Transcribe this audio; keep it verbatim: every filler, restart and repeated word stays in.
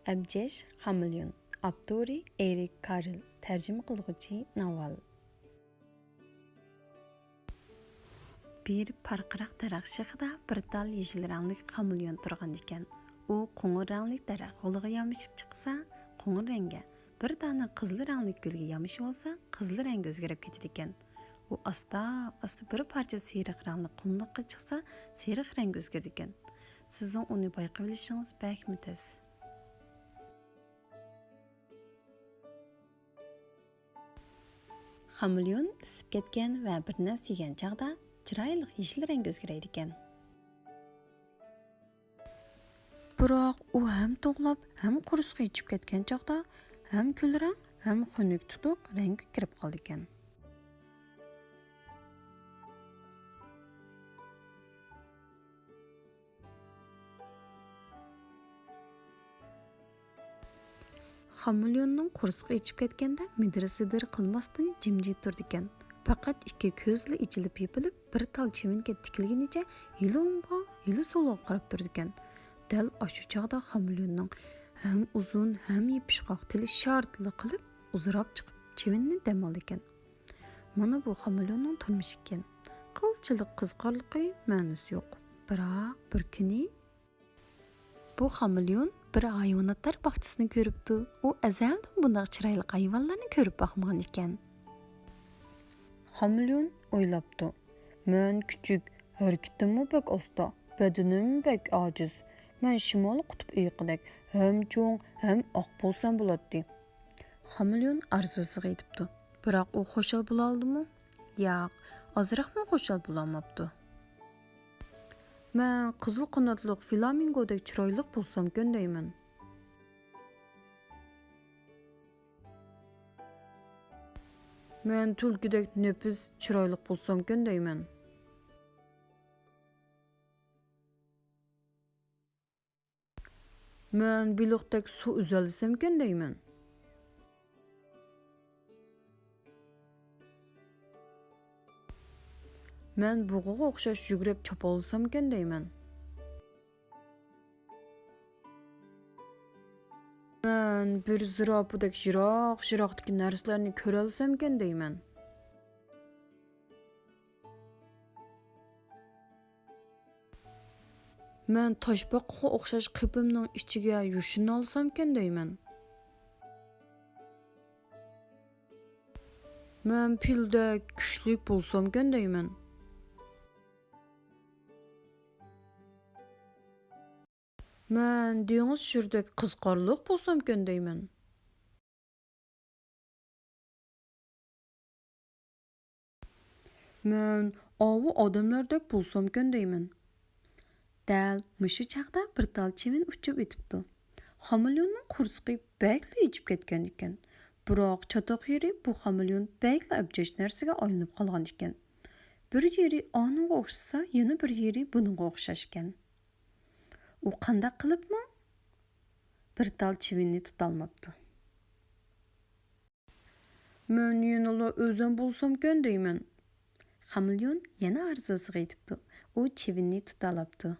ئەبجەش خامېلېئون. ئاپتورى ئېرىك كارل. تەرجىمە قىلغۇچى ناۋال. بىر پارقىراق دەرەخ شېخىدا بىر تال يېشىل رەڭلىك خامېلېئون تۇرغان ئىكەن. ئۇ قوڭۇر رەڭلىك دەرەخ غولىغا يامىشىپ چىقسا، قوڭۇر رەڭگە، بىر دانە قىزىل رەڭلىك گۈلگە يامىشىۋالسا، قىزىل رەڭگە ئۆزگىرىپ كېتىدىكەن. ئۇ ئاستا-ئاستا بىر پارچە سېرىق رەڭلىك قۇملۇققا چىقسا، سېرىق رەڭگە ئۆزگىرىدىكەن. سىزنىڭ ئۇنى بايقىۋېلىشىڭىز بەكمۇ تەس. خامېلېئون ئىسسىپ كەتكەن ۋە بىر نەرسە يېگەن چاغدا چىرايلىق يېشىل رەڭگە ئۆزگىرەيدىكەن. بىراق ئۇ ھەم توڭلاپ، ھەم قورسىقى ئېچىپ كەتكەن چاغدا ھەم كۈل رەڭ، ھەم خۇنۈك تۇتۇق رەڭگە كىرىپ قالىدىكەن. خامېلېئوننىڭ قورسىقى ئېچىپ كەتكەندە مىدىر-سىدىر قىلماستىن جىمجىت تۇرىدىكەن. پەقەت ئىككى كۆزلا ئېچىلىپ-يېپىلىپ، بىر تال چىۋىنگە تىكىلگىنىچە يىلى ئوڭغا، يىلى سولغا قاراپ تۇرىدىكەن. دەل ئاشۇ چاغدا خامېلېئوننىڭ ھەم ئۇزۇن، ھەم يېپىشقاق تىلى شارتىلا قىلىپ ئۇزىراپ چىقىپ، چىۋىننى دەم ئالىدىكەن. مانا بۇ خامېلېئوننىڭ تۇرمۇشى ئىكەن. قىلچىلىك قىزىقارلىقى، مەنىسى يوق. بىراق بىر كۈنى بۇ خامېلېئون بىر ھايۋاناتلار باغچىسىنى كۆرۈپتۇ. ئۇ ئەزەلدىن بۇنداق چىرايلىق ھايۋانلارنى كۆرۈپ باقمىغان ئىكەن. خامېلېئون ئويلاپتۇ: «مەن كىچىك، ھەرىكىتىممۇ بەك ئاستا، بەدىنىم بەك ئاجىز. مەن شىمالىي قۇتۇپ ئېيىقىدەك ھەم چوڭ، ھەم ئاق بولسام بولاتتى.» خامېلېئون ئارزۇسىغا يېتىپتۇ. بىراق ئۇ خۇشال بولالىدىمۇ؟ ياق، ئازراقمۇ خۇشال بولالماپتۇ. «مەن قىزىل قاناتلىق فلامىنگودەك چىرايلىق بولسامكەن دەيمەن. مەن تۈلكىدەك نېپىز، چىرايلىق بولسامكەن دەيمەن. مەن بېلىقتەك سۇ ئۈزەلىسەمكەن دەيمەن. مەن بۇغىغا ئوخشاش يۈگۈرۈپ چاپالىسامكەن دەيمەن. مەن بىر زىراپىدەك يىراق-يىراقتىكى نەرسىلەرنى كۆرەلىسەمكەن دەيمەن. مەن تاشپاقىغا ئوخشاش قېپىمنىڭ ئىچىگە يوشۇنالىسامكەن دەيمەن. مەن پىلدەك كۈچلۈك بولسامكەن دەيمەن. مەن دېڭىز شىرىدەك قىزىقارلىق بولسامكەن دەيمەن. مەن ئاۋۇ ئادەملەردەك بولسامكەن دەيمەن.» دەل مۇشۇ چاغدا بىر تال چىۋىن ئۇچۇپ ئۆتۈپتۇ. خامېلېئوننىڭ قورسىقى بەكلا ئېچىپ كەتكەن ئىكەن. بىراق چاتاق يېرى بۇ خامېلېئون بەكلا ئەبجەش نەرسىگە ئايلىنىپ قالغان ئىكەن. بىر يېرى ئانىڭغا ئوخشىسا، يەنە بىر يېرى بۇنىڭغا ئوخشاش ئىكەن. ئۇ قانداق قىلىپمۇ بىر تال چىۋىننى تۇتالماپتۇ. مەن يەنىلا ئۆزۈم بولسامكەن دەيمەن. خامېلېئون يەنە ئارزۇسىغا يېتىپتۇ. ئۇ چىۋىننى تۇتالاپتۇ.